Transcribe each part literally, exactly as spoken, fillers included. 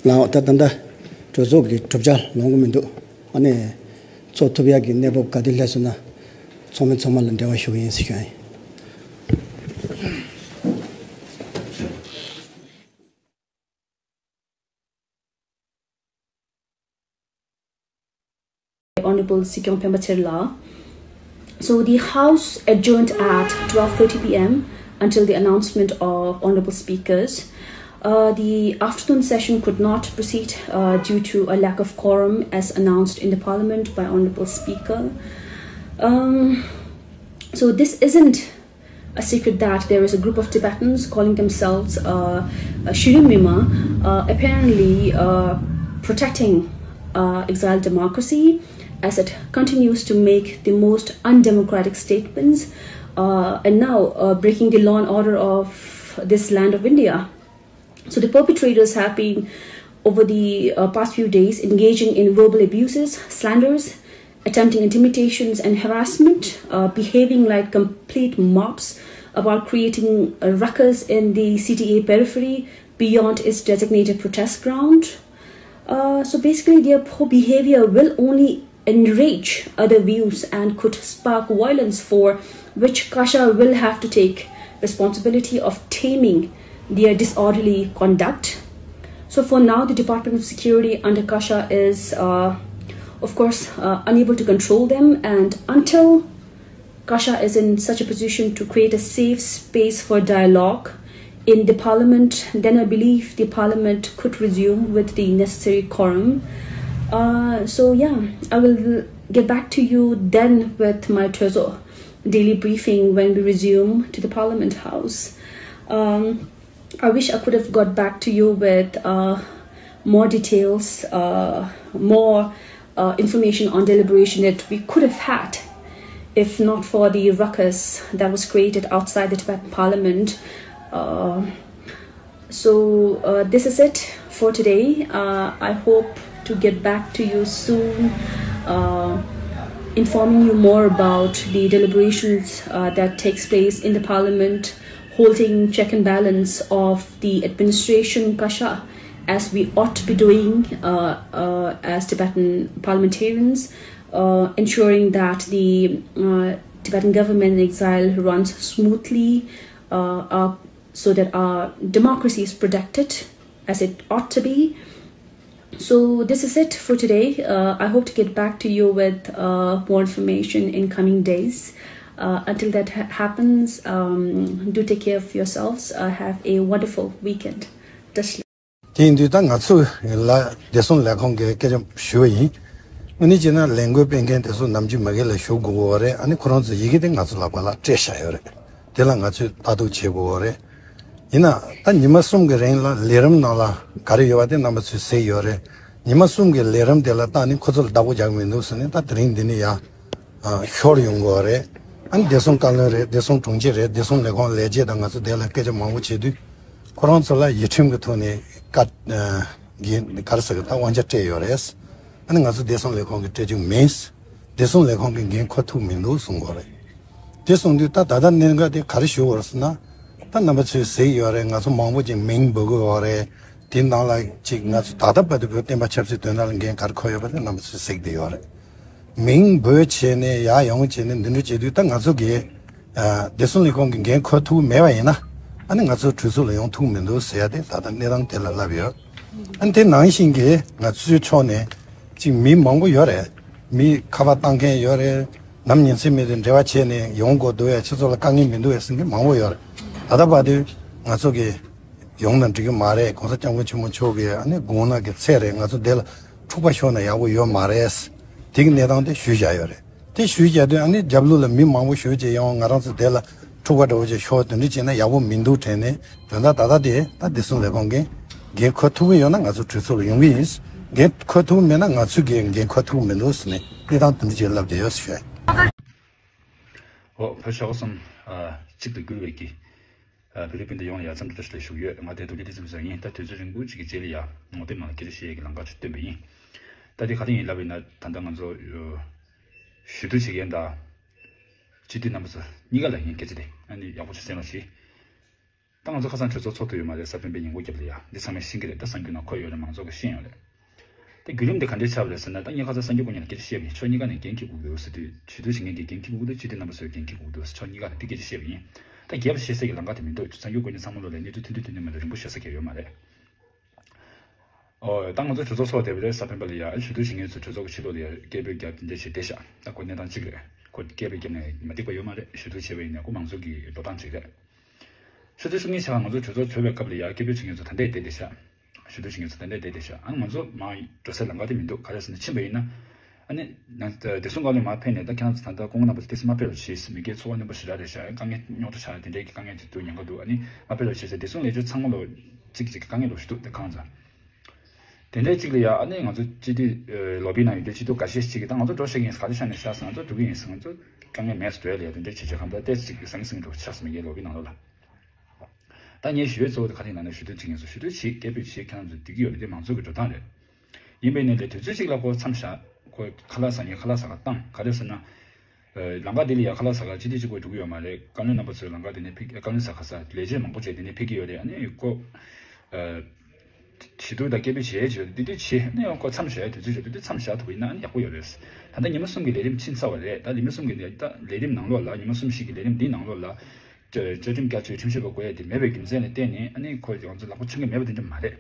ལའོ། ད་ད་ལྟ་གྲོས་ཚོགས་ཀྱི་གྲུབ་ཆ་ལོངས་ཀྱི་མི་འདུག་ཨ་ནི་ཚོགས་ཐུབ་ཡག་གི་གནས་བབ་ག་དུས་སླེབས་སོང་ན་ཚོགས་མི་ཚང་མ་ལ་འབྲེལ་བ་ཞུ་གི་ཡིན་ཟེར་ཞུ་ཡ་ཡིན། Honorable Sikyong Pemba Cherla. So the House adjourned at twelve thirty p m until the announcement of Honorable Speakers. Uh, the afternoon session could not proceed uh, due to a lack of quorum as announced in the Parliament by Honorable Speaker. Um, so this isn't a secret that there is a group of Tibetans calling themselves uh, uh, Shirin Mima, uh, apparently uh, protecting uh, exiled democracy as it continues to make the most undemocratic statements uh, and now uh, breaking the law and order of this land of India. So the perpetrators have been, over the uh, past few days, engaging in verbal abuses, slanders, attempting intimidations and harassment, uh, behaving like complete mobs, about creating a ruckus in the C T A periphery beyond its designated protest ground. Uh, so basically, their poor behavior will only enrage other views and could spark violence, for which Kasha will have to take responsibility of taming their disorderly conduct. So for now, the Department of Security under Kasha is, uh, of course, uh, unable to control them, and until Kasha is in such a position to create a safe space for dialogue in the parliament, then I believe the parliament could resume with the necessary quorum. Uh, so, yeah, I will get back to you then with my Tozo daily briefing when we resume to the parliament house. Um, I wish I could have got back to you with uh, more details, uh, more uh, information on deliberation that we could have had if not for the ruckus that was created outside the Tibetan parliament. Uh, so uh, this is it for today. Uh, I hope to get back to you soon, uh, informing you more about the deliberations uh, that takes place in the parliament, holding check and balance of the administration Kasha as we ought to be doing uh, uh, as Tibetan parliamentarians, uh, ensuring that the uh, Tibetan government in exile runs smoothly, uh, uh, so that our democracy is protected as it ought to be. So this is it for today. Uh, I hope to get back to you with uh, more information in coming days. Uh, until that ha- happens, um, do take care of yourselves. Uh, have a wonderful weekend. Tashi. དེ་ཡིན་དུས་ད་ང་ཚོ་ལ་བདེ་སྲུང་ལས་ཁུངས་ཀྱི་སྐད་ཆ་ཞུ་བ་ཡིན། ཨ་ནི་བྱས་ན་ལས་འགུལ་སྤེལ་མཁན་དེ་ཚོ་ནམ་རྒྱུན་མ་གི་ལ་ཞུ་དགོས་པ་རེད། ཨ་ནི་ཁོ་རང་ཚོ་ཡི་གེ་དེ་ང་ཚོ་ལག་པ་ལ་སྤྲད་བཞག་ཡོད་རེད། དེ་ལ་ང་ཚོས་ལྟ་རྟོག་བྱེད་དགོས་པ་རེད། ཡིན་ན་ད་ཉི་མ་གསུམ་གྱི་རིང་ལ་ལས་རིམ་ནང་ལ་ག་རེ་ཡོད་པ་དེ་རྣམ་པ་ཚོས་གཟིགས་ཡོད་རེད། ཉི་མ་གསུམ་གྱི་ལས་རིམ་དེ་ལ་ད་ནི་ཁོ་ཚོ་ལ་བདག་པོ་རྒྱག་མི་འདུག་ཟེར་ནས་ད་དེ་རིང་འདི་ནས་ཡར་ཤོར་ཡོང་དགོས་པ་རེད། ཨ་ནི་བདེ་སྲུང་བཀའ་བློན་རེད། བདེ་སྲུང་དྲུང་ཆེ་རེད། བདེ་སྲུང་ལས་ཁུངས་ལས་བྱེད་དང་ང་ཚོ་དེ་ལ་སྐད་ཆ་མང་པོ་བྱེད་དུས་ཁོ་རང་ཚོ་ལ་ཡིག་ཁྲིམས་ཀྱི་ཐོག་ནས་བཀའ་ག་རེ་ཟེར་གི་ད་དབང་ཆ་སྤྲད་ཡོད་རེད། ཨ་ནི་ང་ཚོ་བདེ་སྲུང་ལས་ཁུངས་ཀྱིས་སྤྲད་རྒྱུ་མིན། བདེ་སྲུང་ལས་ཁུངས་ཀྱིས་འགན་འཁུར་ཐུབ་མི་འདུག་གསུང་གི་རེད། དེ་གསུང་དུས་ད་ད་ལྟ་གནད་འགག་དེ་ག་རེ་ཞུ་དགོས་རེད་ཟེར་ན། ད་རྣམ་པ་ཚོས་གཟིགས་ཡོད་རེད། ང་ཚོ་མང་པོ་ཅིག་མིང་འབོད་ཀྱི་ཡོད་རེད། དེའི་ནང་ལ་ཅིག་ང་ཚོ་ད་ལྟ་བར་དུ་བོད་བསྟན་པ་ཆབ་སྲིད་དོན་དག་ལ་འགན་ག་རེ་འཁུར་ཡོད་པ་དེ་རྣམ་པ་ཚོས་གཟིགས་བསྡད་ཡོད་རེད། མིང་འབོད་བྱས་ནས་ཡར་ཡོང་བྱས་ནས་འདི་འདྲ་བྱེད་དུས་ད་ང་ཚོ་གིས་བདེ་སྲུང་ལས་ཁུངས་ཀྱི་འགན་འཁུར་ཐུབ་མེད་པ་ཡིན་ན། ཨ་ནི་ང་ཚོ་གྲོས་ཚོགས་ལ་ཡོང་ཐུབ་མི་འདུག་ཟེར་ཡ་དེ་ད་ལྟ་གནས་སྟངས་དེ་ལ་ལབ་ཡོད། ཨ་ནི་དེ་ནང་བཞིན་གྱི་ང་ཚོའི་ཕྱོགས་ནས་ཅིག་མི་མང་པོ་ཡོད་རེད། མི་ཁ་པར་བཏང་མཁན་ཡོད་རེད། ནམ་ཉིན་མཚན་མེད་དུ་འབྲེལ་བ་བྱས་ནས་ཡོང་དགོས་འདུག་ཡ། ཁྱེད་ཚོ་ལ་དཀའ་ངལ་མི་འདུག་ཡ་ཟེར་མཁན་མང་པོ་ཡོད་རེད། ད་ལྟ་བར་དུ་ང་ཚོ་གི་ཡོང་ན་འགྲིག་གི་མ་རེད། ༸གོང་ས་༸སྐྱབས་མགོན་ཆེན་པོ་མཆོག་གི་ཨ་ནི་དགུང་ན་གི་ཚད་རེད། ང་ཚོ་དེ་ལ་འཁྲུག་པ་ཤོར་ན་ཡག་པོ་ཡོད་མ་རེད། དེ་གི་གནས་སྟངས་དེ་ཞུས་བཞག་ཡོད་རེད། དེ་ཞུས་བཞག་དུས་ཨ་ནི་རྒྱབ་ལོགས་ལ་མི་མང་པོ་ཞེ་པོ་ཅིག་ཡོང་། ང་རང་ཚོ་དེ་ལ་འཁྲུག་པ་འདྲ་བོ་ཅིག་ཤོར་དེ་འདྲ་བྱས་ན་ཡག་པོ་མི་འདུག་དྲན་ནས། དོན་དག་ད་ལྟ་དེ་ད་བདེ་སྲུང་ལས་ཁུངས་ཀྱིས་འགན་འཁུར་ཐུབ་ཀྱི་ཡོད་ན་ང་ཚོ་གྲོས་ཚོགས་ལ་ཡོང་གི་ཡིན། འགན་འཁུར་ཐུབ་ཀྱི་མེད་ན་ང་ཚོས་ཀྱིས་འགན་འཁུར་ཐུབ་ཀྱི་མི་འདུག་ཟེར་ནས་གནས་སྟངས་དེ་འདྲ་ཅིག་ལབ་བསྡད་ཡོད་ཞུ། འོ། བོད་ཤོག་གསུམ་གཅིག་ཏུ་བསྒྲིལ་བའི་གི་ཕི་ལི་པིན་དུ་ཡོང་ལ་ཡ་འཚམས་འདྲི་བཀྲ་ཤིས་བདེ་ལེགས་ཞུ་གི་ཡོད། ང་དེ་དུ་ལི་དེ་ཙམ་ཟེར་ཡིན། ད་དུས་ཚོད་རིང་པོ་ཅིག་གི་རྗེས་ལ་ཡ་ངོ་དེབ་ནང་ལ་སྐད་ཆ་བཤད་ཡས་ཀྱི་ལམ་ཁ་ཅིག་བཏོན་པ་ཡིན། ད་དེ་ག་རེ་ཡིན་ལབ་ཡིན་ན། ད་ལྟ་ང་ཚོ་ཞུ་གཏུག་བྱེད་མཁན་དང་སྤྱི་འཐུས་རྣམ་པ་ཚོ་གཉིས་ཀ་ལ་ཡིན། སྐད་ཆ་དེ་ཨ་ནི་ཡག་པོ་ཅིག་གསན་རོགས་གྱིས། ད་ང་ཚོ་ཁ་སང་གྲོས་ཚོགས་ཚོགས་ཐུབ་ཡོད་མ་རེད། གཟའ་སྤེན་པའི་ཉིན་གུང་རྒྱབ་ལ་ཡ། འདི་ཚང་མས་ཤེས་ཀྱི་རེད། ད་གསར་འགྱུར་ནང་འཁོད་ཡོད་རེད། མང་ཚོགས་ཀྱིས་ཤེས་ཡོད་རེད། དེ་བརྒྱུད་རིམ་དེ་ག་འདྲས་ཆགས་པ་རེད་ཟེར་ན། ད་ངས་ཁ་སང་གསར་འགྱུར་སྐོར་ནས་ལ་སྐད་ཆ་བཤད་པ་ཡིན། ཕྱོགས་གཉིས་ཀ་ནས་འགན་འཁྱེར་དགོས་ཀྱི་འདུག་ཟེར་དུས། ཞུ་གཏུག་བྱེད་མཁན་གྱིས་འགན་འཁྱེར་དགོས་ཀྱི་འདུག་སྤྱི་འཐུས་རྣམ་པ་ཚོས་འགན་འཁྱེར་དགོས་ཀྱི་འདུག་ཟེར། ཕྱོགས་གཉིས་ཀ་ནས་དེ་སྐད་ཆ་བཤད་པ་ཡིན། ད་རྒྱབ་བཤད་ས་ཀྱི་ལམ་ཁ་དེ་མི་འདུག་གསར་འགྱུར་སྐོར་ནས་ཚང་མ་ལོ་ལ་གནས་ཚུལ་ཐུང་ཐུང་ཐུང་ཐུང་མ་གཏོགས་རིང་པོ་བཤད་ས་གང་ཡོད་མ་རེད། ཨོ། ད་ང་ཚོ་གྲོས་ཚོགས་ཚོགས་བསྡད་པ་རེད། གཟའ་སྤེན་པ་ལ་ཡ། ཞུ་གཏུག་བྱེད་མཁན་ཚོ་གྲོས་ཚོགས་ཀྱི་ཕྱི་ལོགས་ལ་ཡ་སྐད་འབོད་རྒྱབ་དེ་འདྲ་བྱས་བསྡད་ཤག་ད་ཁོ་གནས་སྟངས་གཅིག་རེད། ཁོ་སྐད་འབོད་རྒྱབ་ནས་མ་འགྲིག་པ་ཡོད་མ་རེད། ཞུ་གཏུག་བྱས་པ་ཡིན་ན་ཁོ་མང་ཚོགས་ཀྱི་འགྲོ་སྟངས་གཅིག་རེད། ཞུ་གཏུག་ཞུ་མཁན་ཆ་ང་ཚོ་གྲོས་ཚོགས་ཚོགས་པའི་སྐབས་ལ་ཡ་སྐད་འབོད་བྱེད་མཁན་ཚོ་ད་ལྟ་བསྡད་བསྡད་ཤག་ཞུ་གཏུག་བྱེད་མཁན་ཚོ་ད་ལྟ་བསྡད་བསྡད་ཤག་ཨ་ང་ཚོ་མར་འགྲོ་སའི་ལམ་ཁ་དེ་མི་འདུག་ག་རེ་ཟེར་ན་ཕྱིན་པ་ཡིན་ན། ཨ་ནི་ནང་བདེ་སྲུང་བཀའ་བློན་མར་ཕེབས་ནས། ད་ཁྱེད་རང་ཚོ་ད་ལྟ་སྐུ་ངོ་རྣམ་པ་ཚོ་ཏོག་ཙམ་མར་ཕེབས་རོགས་བྱེད། མི་སྒེར་འཚོ་བ་རྣོན་པོ་ཞེ་དྲག་རེད་ཤག་དཀའ་ངལ་རྙོག་དྲ་ཆགས། དེ་འདྲའི་གི་དཀའ་ངལ་དེ་འདུག་ཉེན་ཁ་འདུག་ཨ་ནི་མར་ཕེབས་རོགས་བྱེད་ཟེར། བདེ་སྲུང་ལས་བྱེད་ཚང་མ་ལོ་གཅིག་གཅིག་གི་དཀའ་ངལ་འདྲ་བོ་ཞིག་འདུག་ད་གང་ཚ། དེ་འདྲའི་གཅིག་ལ་ཡ། ཨ་ནི་ང་ཚོ་སྤྱི་འཐུས་ལོ་པི་ནང་ཡོད་དུས་སྤྱི་འཐུས་འགའ་ཤས་ཤིག་གིས་ད་ང་ཚོ་འགྲོ་ཤེས་ཀྱི་ཡིན། ག་རེ་ཆགས་ནས་ཤག་ཟེར། ང་ཚོ་འགྲོ་གི་ཡིན་ཟེར། ང་ཚོ་དཀའ་ངལ་མེད་ཟེར་འགྲོ་ཡ་ལ་ཡ། དེ་འདྲའི་བྱེད་བྱེད་གང་ལྟར་ཏོག་ཙམ་ཟང་ཟིང་འདྲ་བོ་ཆགས་སོང་། མི་སྒེར་ལོ་པི་ནང་ལོགས་ལ། ད་ངས་ཞུ་ཡས་གཙོ་བོ་དེ་ག་རེ་ཡིན་ན། ཞུ་གཏུག་བྱེད་མཁན་ཚོ་ཞུ་གཏུག་བྱེད། སྐད་འབོད་བྱེད། ཁྱེད་རང་ཚོ་འགྲིག་གི་ཡོད་རེད། དེ་མང་ཚོགས་ཀྱི་འགྲོ་སྟངས་རེད། ཡིན་པས་ན་ལས་དུས་ཚོད་གཅིག་ལ་ཁོ་མཚམས་བཞག་ཁོ་ཁ་ལག་ཟ་མཁན་ཁ་ལག་ཟ་ག་བཏང་། ག་རེ་ཟེར་ན། ཨ། ལམ་ཁ་དེ་ལ་ཡ་ཁ་ལག་ཟ་ག་སྤྱི་འཐུས་གཅིག་པོ་འགྲོ་གི་ཡོད་མ་རེད། བཀའ་བློན་རྣམ་པ་ཚོས་ལམ་ཁ་དེ་ནས་ཕེབས། བཀའ་བློན་ཟ་ག་ཟ། ལས་བྱེད་མང་པོ་བྱས་དེ་ནས་ཕེབས་ཀྱི་ཡོད་རེད། ཨ་ནི་ཁོ། ཨ། ཞུ་གཏུག་དང་སྐད་འབོད་བྱས་བྱས་དེ་དུས་བྱས། ཨ་ནི་ཁོ་མཚམས་བཞག་ཡ་དུས་ཚོད་བྱས་དེ་དུས་མཚམས་བཞག་ཐུབ་པ་ཡིན་ན་ཨ་ནི་ཡག་པོ་ཡོད་རེད། ད་ལྟ་ཉི་མ་གསུམ་གྱི་ལས་རིམ་ཕྱིན་ཚར་བ་རེད། ད་ཉི་མ་གསུམ་གྱི་ལས། ད་ལས་རིམ་ནང་ལོགས་ལ། ཉི་མ་གསུམ་ཞིག་གི་ལས་རིམ་འདིའི་ནང་ལོགས་ལ། བཅའ་ཁྲིམས་བསྐྱར་བཅོས་ཁྲིམས་ཞིབ་པ་དགོས་ཡ་དེ་མེད་པའི་རྒྱུ་མཚན་ལ་བརྟེན་ནས། ཨ་ནི་ཁོ་ང་ཚོ་ལག་པ་འཆང་གི་མེད་པ་དེ་འདྲ་མ་རེད།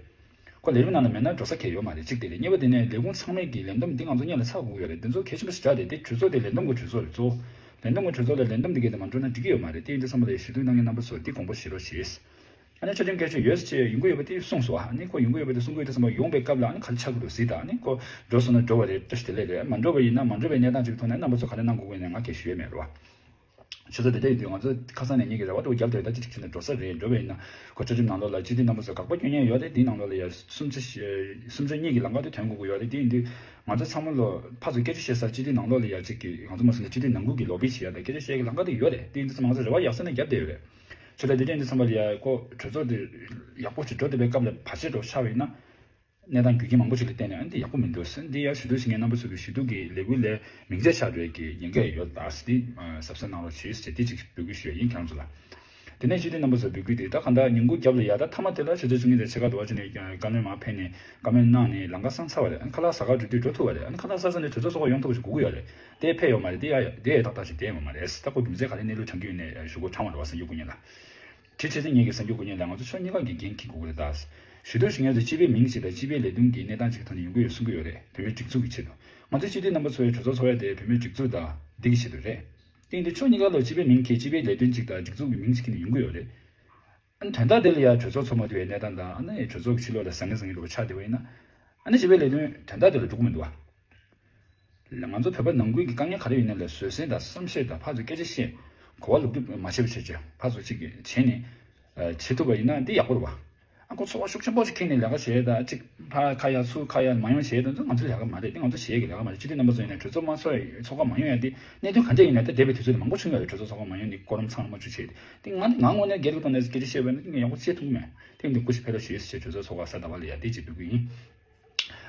ཁོ་ལས་རིམ་ནང་ལ་མེད་ན་འགྲོ་ས་གང་ཡང་ཡོད་མ་རེད། གཅིག་དེ་རེད། གཉིས་པ་དེ་ནས་ལས་ཁུངས་ཚང་མས་ཀྱི་ལས་བསྡོམས་འདི་ང་ཚོ་སྔོན་ལ་ཚར་དགོས་ཀྱི་ཡོད་རེད། འདི་ཚོ་གལ་ཆེན་པོ་ཞེ་དྲག་རེད། དེ་གྲོས་ཚོགས་དེ་ལས་བསྡོམས་ཀྱི་གྲོས་ཚོགས་རེད། གཙོ་བོ་ལས་བསྡོམས་ཀྱི་གྲོས་ཚོགས་ལ་ལས་བསྡོམས་འདི་གས་དེ་མ་འགྲོ་ན་འགྲིག་གི་ཡོད་མ་རེད། དེ་ཡིན་དུས་ཚང་མ་ལ་ཞུ་གཏུག་གནང་མཁན་རྣམ་པ་ཚོ་འདི་དགོངས་པ་བཞེས་རོགས་བྱེད། ཨ་ནི་བཅའ་ཁྲིམས་བསྐྱར་བཅོས་ཡོད་ཟེར་བྱས་ཡོང་གི་ཡོད་པ་དེ་གསུངས་སོང་། ཨ་ནི་ཁོ་ཡོང་གི་ཡོད་པ་དེ་གསུང་གི་ཡོད་དུས་ཙམ་པ་ཡོང་པའི་སྐབས་ལ་ཨ་ནི་ག་རེ་ཆགས་ཀྱི་འདུག་ཟེར། ད་ཨ་ནི་ཁོ་འགྲོ་སོང་ན་འགྲོ་བ་རེད། བཀྲ་ཤིས་བདེ་ལེགས་རེད། མ་འགྲོ་བ་ཡིན་ན། མ་འགྲོ་བའི་གནས་སྟངས་ཅིག་ཐོག་ནས་རྣམ་པ་ཚོ་ག་རེ་གནང་དགོས་ཀྱི་ཡོད་ན་ང་སྐད་ཞུ་ཡས་མེད་རེད་བ། ཆུ་ཚོད་དེ་འདྲ་ཡིན་དུས་ང་ཚོ་ཁ་སང་ནས་ངེད་ཀྱི་རེ་བ་དེ་རྒྱབ་བསྡད་ཡོད། ད་ཅི་ཅིག་བྱས་ནས་འགྲོ་ས་རེད། འགྲོ་བ་ཡིན་ན་ཁོ་བཅའ་ཁྲིམས་ནང་ལོགས་ལ་སྤྱི་འཐུས་རྣམ་པ་ཚོ་དགག་པ་སྐྱོན་མཁན་ཡོད་རེད། དེའི་ནང་ལོགས་ལ་ཡ་སུམ་ཅུ་སུམ་ཅུ་གཉིས་ཀྱི་ལམ་ཁ་དེ་ཐོན་དགོས་ཀྱི་ཡོད་རེད། དེ་ཡིན་དུས་ང་ཚོ་ཚང་མ་ལོ་ཕར་ཚུར་སྐད་ཆ་བཤད་སར་སྤྱི་འཐུས་ནང་ལོགས་ལ་ཡ་ཅིག་གི་ང་ཚོ་མ་སུ་ན་སྤྱི་འཐུས་ནང་ཁུལ་གྱི་ལོ་པི་བྱེད་ཡ་དང་སྐད་ཆ་བཤད་ཀྱི་ལམ་ཁ་དེ་ཡོད་རེད། དེ་ཡིན་དུས་ཚང་མ་ང་ཚོ་རེ་བ་ཡག་ས་ནས་རྒྱབ་བསྡད་ཡོད་རེད། ཆུ་ཚོད་དེ་འདྲ་ཡིན་དུས་ཙམ་པ་ལ་ཡ་ཁོ་གྲོས་ཚོགས་དེ་ཡག་པོ་ཞིག་འགྲོ་བསྡད་པའི་སྐབས་ལ་བར་ཆད་འགྲོ་ཆགས་པ་ཡིན་ན། གནས་སྟངས་རྒྱུ་རྐྱེན་མང་པོ་ཞིག་ལ་བརྟེན་ནས་ཨ་ནི་འདི་ཡག་པོ་མི་འདུག་ཟེར། འདི་ཡང་ཞུ་གཏུག་བྱེད་མཁན་རྣམ་པ་ཚོ་གི་ཞུ་གཏུག་གི་ལས་འགུལ་ལས་མིང་ཚད་ཆགས་འགྲོ་ཡས་ཀྱི་ཉེན་ཁ་ཡོད་ད་ཟེར། འདི་གཟབ་གཟབ་གནང་རོགས་བྱེད་ཟེར། འདི་གཅིག་འབོད་སྐུལ་ཞུ་ཡས་ཡིན་ཁྱེད་རང་ཚོ་ལ། དེ་ནས་སྤྱི་འཐུས་རྣམ་པ་ཚོ་འབོད་སྐུལ་དེ་ད་གང་ལྟར་ཉིན་གུང་རྒྱབ་ལ་ཡ། ད་མཐའ་མ་དེ་ལ་ཞུ་གཏུག་བྱེད་མཁན་དེ་ཕྱེད་ཀ་དུ་བ་བྱས་ནས་བཀའ་བློན་མར་ཕེབས་ནས་བཀའ་མོལ་གནང་ནས་ལམ་ཁ་སང་ཚར་བ་རེད། ཨ་ནི་ཁ་ལག་ཟ་གར་འགྲོ་དུས་འགྲོ་ཐུབ་པ་རེད། ཨ་ནི་ཁ་ལག་ཟ་ས་ནས་གྲོས་ཚོགས་ཚོགས་པ་ཡོང་ཐུབ་པ་ཞིག་དགོས་ཀྱི་ཡོད་རེད། དེ་ཕེབས་ཡོད་མ་རེད། དེ་ཡ་དེ་ཡ་ཏག་ཏག་ཞིག་བསྡད་ཡོད་མ་རེད། ད་ཁོ་རྒྱུ་མཚན་ག་རེ་གནས་ལུགས་དྲང་གི་ཡོད་ནས་ཞུ་སྒོ་དྲང་བ་རེད་བ། གསར་འགྱུར་སྐུ་ཉིད་ལ། དེ་བྱས་ཙང་ངེད་ཀྱི་གསར་འགྱུར་སྐུ་ཉིད་ལ་ང་ཚོ་ཕྱོགས་གཉིས་ཀ་གི་འགན་འཁྱེར་དགོས་ཀྱི་རེད་ད། ཞུ་གཏུག་བྱེད་མཁན་ཚོ་སྤྱི་པའི་མིང་ཞིག་དང་སྤྱི་པའི་ལས་དོན་གྱི་གནས་སྟངས་ཅིག་གི་ཐོག་ནས་ཡོང་གི་ཡོད་གསུང་གི་ཡོད་རེད། བོད་མིའི་སྒྲིག་འཛུགས་ཀྱི་ཆེད་དུ། ང་ཚོའི་སྤྱི་འཐུས་རྣམ་པ་ཚོའི་གྲོས་ཚོགས་ཚོགས་ཡ་དེ་བོད་མིའི་སྒྲིག་འཛུགས་དང་འདི་གི་ཆེད་དུ་རེད། དེ་ཡིན་དུས་ཕྱོགས་གཉིས་ཀ་ལ་སྤྱི་པའི་མིང་འཁྱེར། སྤྱི་པའི་ལས་དོན་ཅིག་དང་སྒྲིག་འཛུགས་ཀྱི་མིང་ཅིག་འཁྱེར་ནས་ཡོང་གི་ཡོད་རེད། ཨ་ནི་དོན་དག་དེ་ལ་ཡ་གྲོས་ཚོགས་ཚོགས་མ་ཐུབ་པའི་གནས་སྟངས་དང་། ཨ་ནི་གྲོས་ཚོགས་ཀྱི་ཕྱི་ལོགས་ལ་ཟང་ངེ་ཟིང་ངེ་འདྲ་བོ་ཆགས་བསྡད་པ་ཡིན་ན། ཨ་ནི་སྤྱི་པའི་ལས་དོན་དོན་དག་དེ་ལ་འགྲོ་གི་མི་འདུག་བ། ང་ཚོ་བོད་པ་ནང་ཁུལ་གྱི་དཀའ་ངལ་ག་རེ་ཡིན་ན་ལ་བཟོད་བསྲན་དང་བསམ་ཤེས་དང་ཕར་ཚུར་སྐད་ཆ་བཤད། གོ་བ་ལོག་སྒྲུབ་མ་བྱེད་པ་བྱས་བྱས་ཕར་ཚུར་གཅིག་གིས་བྱས་ནས་བྱེད་ཐུབ་པ་ཡིན་ན་འདི་ཡག་པོ་རེད་བ། ཨ་ཁོ་ཚོར་བ་ཤུགས་ཆེན་པོ་ཞིག་ཁྱེར་ནས་ལས་ཀ་བྱས། ད་གཅིག་ཕར་ཁ་གཡར་ཚུར་ཁ་གཡར་མ་ཡོང་བྱས། དེ་ཚོ་ང་ཚོའི་ལས་ཀ་མ་རེད། དེ་ང་ཚོ་བྱེད་ཀྱི་ལས་ཀ་མ་རེད། སྤྱི་འཐུས་རྣམ་པ་ཚོ་ཡིན་ན་གྲོས་ཚོགས་མ་ཚོགས་ཚོགས་ཁག་མ་ཡོང་ཡ་དེ་གནད་དོན་ག་འདྲ་ཡིན་ན། ད་འདས་པའི་དུས་ཚོད་ལ་མང་པོ་བྱུང་ཡོད་རེད། གྲོས་ཚོགས་ཚོགས་ཁག་མ་ཡོང་ནས་སྐོར་རམ་ཚང་མ་བཅུག་བྱས་ཏེ། དེ་ང་ང་ངོས་ནས་སྒེར་གྱི་ཐོག་ནས་སྐད་ཆ་བཤད་པ་ཡིན་ན་དེ་ཡག་པོ་བྱེད་ཐུབ་མེད། དེ་འདི་སྐུ་ཞབས་ཕེབས་རོགས་ཞུས་ཟེར། གྲོས་ཚོགས་ཚོགས་ཁག་གཟའ་ཟླ་བ་ལ་ཡ་དེ་ཅིག་འབོད་སྐུལ་ཡིན།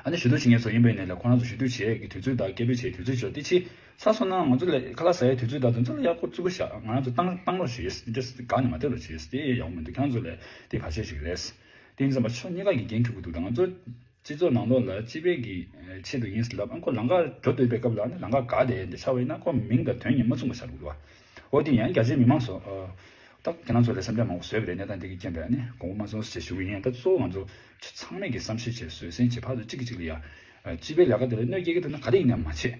ཨ་ནི་ཞུ་གཏུག་བྱེད་མཁན་ཚོ་ཡིན་པ་ཡིན་ན་ལ་ཁོ་རང་ཚོ་ཞུ་གཏུག་བྱེད་ཀྱི་དུས་ཚོད་དང་སྐད་འབོད་བྱེད་དུས་ཚོད་ཞོར་དེ་ཕྱིན་ཚར་སོང་ན་ང་ཚོ་ལ་ཁ་ལག་ཟ་ཡའི་དུས་ཚོད་དང་དེ་ཚོ་ལ་ཡག་པོ་བརྩི་བཀུར་བཞག་ང་རང་ཚོ་བཏང་བཏང་རོགས་ཞུས། འདི་འདྲ་གང་ནས་མ་བལྟས་རོགས་ཞུས། དེ་ཡག་པོ་མི་འདུག་ཁྱེད་རང་ཚོ་ལ་དེ་བར་ཆད་ཞིག་རེད། དེ་ཡིན་ཙང་མ་ཕྱོགས་གཉིས་ཀ་གི་འགན་འཁྱེར་དགོས་འདུག་ད་ང་ཚོ་སྤྱི་ཚོགས་ནང་ལོགས་ལ་སྤྱི་པའི་གི་ཆེད་དུ་ཡིན་ཟེར་ལབ། ཨ་ཁོ་ལམ་ཁ་འགྲོ་སྡོད་པའི་སྐབས་ལ་ནི་ལམ་ཁ་འགག་དེ་འདྲ་ཆགས་པ་ཡིན་ན་ཁོ་མིང་དང་དོན་གཉིས་མ་མཚུངས་པ་ཆགས་འདུག་བ། འོ་དེ་ཡང་རྒྱ་ཆེའི་མི་མང་ཚོ། ཨ། ད་ཁྱེད་རང་ཚོ་ལ་སེམས་ཁྲལ་མང་པོ་བཟོས་པ་རེད། གནས་སྟངས་འདི་གི་རྐྱེན་པས་ནི་དགོངས་པ་མ་ཚོམས་ཞེས་ཞུ་གི་ཡིན། ད་གཙོ་བོ་ང་ཚོ་ཚང་མས་ཀྱི་བསམ་ཤེས་བྱས་བཟོད་བསྲན་བྱས་ཕར་ཚུར་གཅིག་གིས་གཅིག་ལ་ཡ། ཨ། སྤྱི་པའི་ལས་ཀ་དེ་ལ་གནོད་སྐྱེལ་གྱི་འདུག་ན་ག་རེ་ཡིན་ན་མ་བྱེད།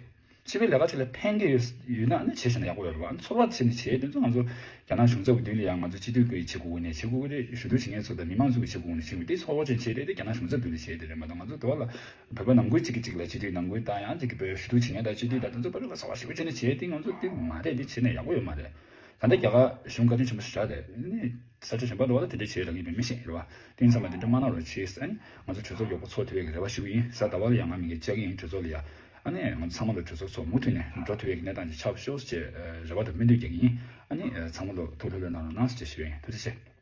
སྤྱི་པའི་ལས་ཀ་ཅིག་ལ་ཕན་གྱི་ཡོད་ཡོད་ན་ནི་བྱས་བཞག་ན་ཡག་པོ་ཡོད་རེད་བ། ཚོར་བ་བྱས་ནས་བྱས། དེ་ཚོ་ང་ཚོ་རྒྱ་ནག་གཞུང་ཚབ་ཀྱི་མདུན་ལ་ཡང་ང་ཚོ་སྤྱི་འཐུས་ཀྱིས་བྱེད་དགོས་ཀྱི་ནས་བྱེད་དགོས་ཀྱི་རེད། ཞུ་གཏུག་བྱེད་མཁན་ཚོ་དང་མི་མང་ཚོ་གིས་བྱེད་དགོས་ཀྱི་ནས་བྱེད་དགོས། དེ་ཚོར་བ་ཅན་བྱས་རེད། དེ་རྒྱ་ནག་གཞུང་ཚབ་མདུན་ལ་བྱས་དེ་རེད་མ་གཏོགས། ང་ཚོ་དེ་བ་ལ་བོད་པ་ནང་ཁུལ་གཅིག་གིས་གཅིག་ལ་སྤྱི་འཐུས་ནང་ཁུལ་དང་ཡང་གཅིག་གིས་བོད་ཞུ་གཏུག་བྱེད་མཁན་དང་སྤྱི་འཐུས་དང་དེ་ཚོ་བར་ལ་ཚོར་བ་ཞེ་པོ་བྱས་ནས་བྱས། དེ་ང་ཚོ་དེ་མ་རེད། དེ་བྱས་ན་ཡག་པོ་ཡོད་མ་རེད། ད་ལྟ་རྒྱ་གར་གཞུང་བཀའ་དྲིན་ཆེན་པོ་ཞེ་དྲག་རེད། ཨ་ནི་ས་ཆ་གཞན་པ་འགྲོ་བ་ལ་དེ་འདྲ་བྱེད་བྱེད་རང་ཡིན་པའི་མི་ཤེས་རེད་བ། དེ་ཡིན་ཙང་མ་དེ་འདྲ་མ་གནང་རོགས་བྱེད། ཨ་ནི་ང་ཚོ་གྲོས་ཚོགས་མགྱོགས་པོ་ཚོགས་ཐུབ་ཡག་གི་རེ་བ་ཞུ་གི་ཡིན། གཟའ་ཟླ་བ་ལ་ཡང་ང་མི་འགའ་བཅར་གི་ཡིན་གྲོས་ཚོགས་ལ་ཡ། ཨ་ནི་ང་ཚོ་ཚང་མ་ལ་གྲོས་ཚོགས་ཚོགས་མུ་མཐུད་ནས་འགྲོ་ཐུབ་ཡག་གི་གནས་སྟངས་ཅིག་ཆགས་ཤོག་ཅེས་རེ་བ་དང་སྨོན་འདུན་རྒྱག་གི་ཡིན། ཨ་ནི་ཚང་མ་ལ་ཐུགས་ལྷོད་ལྷོད་གནང་རོགས་གནང་ཞེས་ཞུ་ཡ་ཡིན། ཐུགས་རྗེ་ཆེ།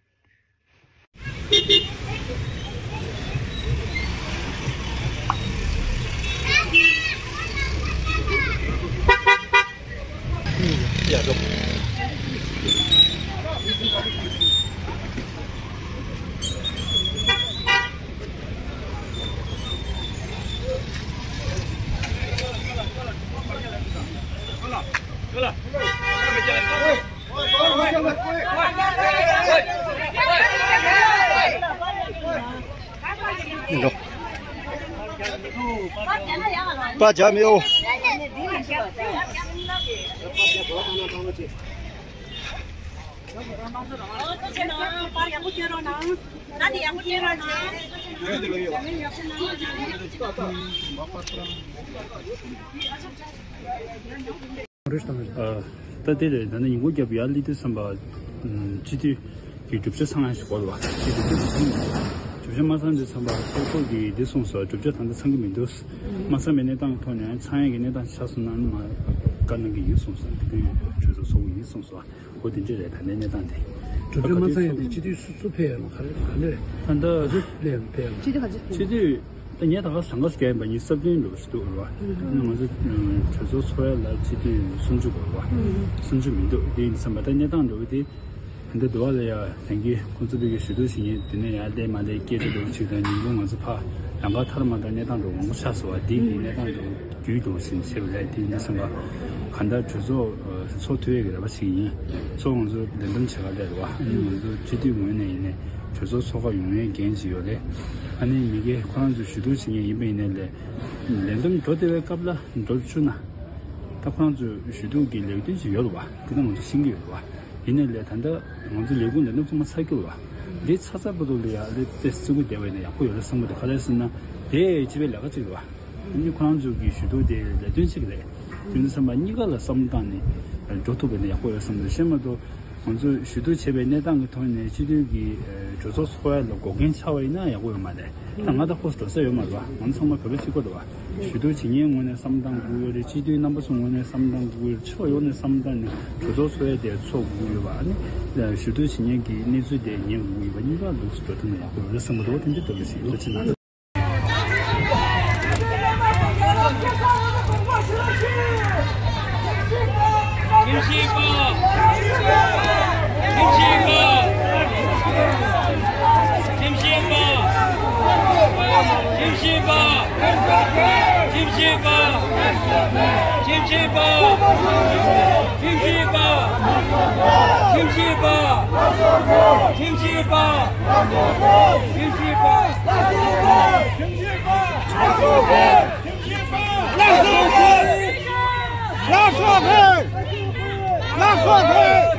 པ་ཇ་མེའོ། ཨ། ད་དེ་རེད། ད་ནི་ཉིན་གུང་རྒྱབ་ཡར་སླེབས་དུས་ཙམ་པ། སྤྱི་འཐུས་ཀྱི་གྲུབ་ཆ་ཚང་ཡག་ཞིག་དགོས་རེད་བ། དེ་གྲུབ་ཆ་དེ་ཚང་མ། གྲུབ་ཆ་མ་ཚང་དུས་ཙམ་པ་ཚོགས་གཙོ་གིས་འདི་གསུངས་སོང་། གྲུབ་ཆ་ད་ལྟ་ཚང་གི་མི་འདུག། མ་ཚང་བའི་གནས་སྟངས་ཐོག་ནས་ཚང་ཡག་གི་གནས་སྟངས་ཆགས་སོང་ན་ནི་མ་བཀའ་གནང་གི་ཡིན་གསུངས་སོང་། དེ་དུས་གྲོས་ཚོགས་ཚོགས་ཀྱི་ཡིན་གསུངས་སོང་། འོ་དེ་འདྲ་རེད། ད་ལྟའི་གནས་སྟངས་དེ། གྲུབ་ཆ་མ་ཚང་ཡག་དེ་སྤྱི་འཐུས་སུ་སུ་ཕེབས་ཡོད་ན། ག་རེ་ག་འདྲ་རེད། ད་ལྟ་ག་ཚོད་ཕེབས་ཡོད་ན། སྤྱི་འཐུས་ག་ཚོད་ཕེབས་ཡོད་ན། སྤྱི་འཐུས། ད་ངས་ད་ག་ཟངས་དཀར་བརྒྱབ་ཡིན་པ། ཉི་ཤུ་རྩ་བདུན་འགྲོ་ཞིག་འདུག་རེད་བ། ཨ་ནི་ང་ཚོ་གྲོས་ཚོགས་ཚོགས་ཡ་ལ་སྤྱི་འཐུས་སུམ་ཅུ་འགྲོ་བ། སུམ་ཅུ་མི་འདུག། དེ་ཡིན་ཙམ་པ་ད་གནས་སྟངས་འགྲོ་གི་དེ། ད་ལྟ་འདུག་བ་ལ་ཡ་ལྷན་རྒྱས་ཁོང་ཚོ་བོད་ཀྱི་ཞུ་གཏུག་བྱེད་མཁན་དེ་ནས་ཡར་སླེབས་མར་སླེབས་སྐད་ཆ་འདྲ་བོ་ཅིག་དང་། ཉིན་གུང་ང་ཚོ་ཕར་ལམ་ཁ་ཐར་མ་ཐར་གནས་སྟངས་འདྲ་བོ་མང་པོ་ཆགས་སོང་བ། དེ་གི་གནས་སྟངས་འདྲ་བོ་རྒྱུས་འདྲ་བོ་ཞིག་བྱས་པ་རེད། དེ་ཡིན་ཙམ་པ་གང་ལྟར་གྲོས་ཚོགས་ཚོགས་ཐུབ་ཡག་གི་རེ་བ་ཞིག་ཡིན། ཚོགས་ང་ཚོ་ལས་འདེམས་བྱེད་ག་སླེབས་རེད་བ། ཨ་ནི་ང་ཚོ་སྤྱི་འཐུས་ངོས་ནས་ཡིན་ནའི་གྲོས་ཚོགས་ཚོགས་ཁག་ཡོང་ཡས་འགན་ཅིག་ཡོད་རེད། ཨ་ནི་མི་སྒེར་ཁོ་རང་ཚོ་ཞུ་གཏུག་བྱེད་མཁན་ཡིན་པ་ཡིན་ནའི་ལས། ལས་འདེམས་འགྲོ་བདེ་བའི་སྐབས་ལ་འགྲོ་བཅུག་ན། ད་ཁོ་རང་ཚོ་ཞུ་གཏུག་གི་ལས་དོན་ཅིག་ཡོད་རེད་བ། དེ་ད་ང་ཚོ་ཤེས་ཀྱི་ཡོད་རེད་བ། ཡིན་ནའི་ལས་ད་ལྟ་ང་ཚོ་ལས་ཁུངས་ལས་འདེམས་ཚང་མ་ཚར་གྱི་རེད་བ། འདི་ཚར་ཚར་བར་དུ་ལ་ཡ་ལས་དེ་བརྩི་བཀུར་བསྡད་པ་ཡིན་ན་ཡག་པོ་ཡོད་རེད་བསམ་གྱི་འདུག། ག་རེ་ཟེར་ན། དེ་སྤྱི་པའི་ལས་ཀ་ཅིག་རེད་བ། ཨ་ནི་ཁོ་རང་ཚོ་གི་ཞུ་གཏུག་དེ་ལས་དོན་གཅིག་རེད། དེ་ཚོ་ཚང་མ་གཉིས་ཀ་ལ་བསམ་བློ་བཏང་ནས་འགྲོ་ཐུབ་པ་ཡིན་ན་ཡག་པོ་ཡོད་བསམ་གྱི་འདུག། བྱས་མ་གཏོགས། ང་ཚོས་ཞུ་གཏུག་བྱས་པའི་གནས་སྟངས་ཀྱི་ཐོག་ནས་སྤྱི་འཐུས་ཀྱི་གྲོས་ཚོགས་ཚོགས་ཡ་ལ་འགོག་རྐྱེན་ཆགས་པ་ཡིན་ན་ཡག་པོ་ཡོད་མ་རེད། ད་ང་ད་ཁོ་འགྲོ་ས་ཡོད་མ་རེད་བ། ང་ཚང་མ་བོད་པ་གཅིག་པ་རེད་བ། ཞུ་གཏུག་བྱེད་མཁན་ངོས་ནས་བསམ་བློ་བཏང་དགོས་ཀྱི་ཡོད་རེད། སྤྱི་འཐུས་རྣམ་པ་ཚོ་ངོས་ནས་བསམ་བློ་བཏང་དགོས་ཀྱི་ཡོད་རེད། ཕྱི་པ་ཡོངས་ནས་བསམ་བློ་བཏང་ནས་གྲོས་ཚོགས་ཚོགས་ཡ་དེ་ཚོགས་དགོས་ཀྱི་ཡོད་པ། ཨ་ནི་ཞུ་གཏུག་བྱེད་མཁན་གྱི་གནས་ཚུལ་དེ་ཉན་དགོས་ཀྱི་ཡོད་པ། གཉིས་ཀ་ལུགས་སུ་འགྲོ་ཐུབ་ན་ཡག་པོ་ཡོད་རེད་བསམ་གྱི་འདུག། དེ་འདྲའི་འདོད་པ་ཞིག་ཡོད། ཐུགས་རྗེ་གནང་། ཁྲིམས་ཞིབ་པ། ཁྲིམས་ཞིབ་པ། ཁྲིམས་ཞིབ་པ། ཁྲིམས་ཞིབ་པ། ཁྲིམས་ཞིབ་པ། ཁྲིམས་ཞིབ་པ། ཁྲིམས་ཞིབ་པ། ཁྲིམས་ཞིབ་པ། ཁྲིམས་ཞིབ་པ། ཁྲིམས་ཞིབ་པ། ཁྲིམས་ཞིབ་པ། ཁྲིམས་ཞིབ་པ། ལགས་སོ་ཕེབས། ལགས་སོ་ཕེབས། ལགས་སོ་ཕེབས།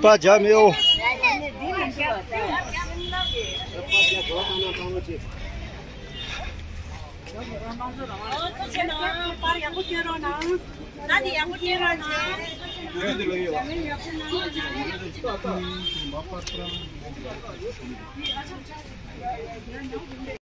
པ་ཇ་མེའོ། པར་ཡག་པོ་སྐྱོན་རོགས་གནང་། ད་འདི་ཡག་པོ་སྐྱོན་རོགས་གནང་།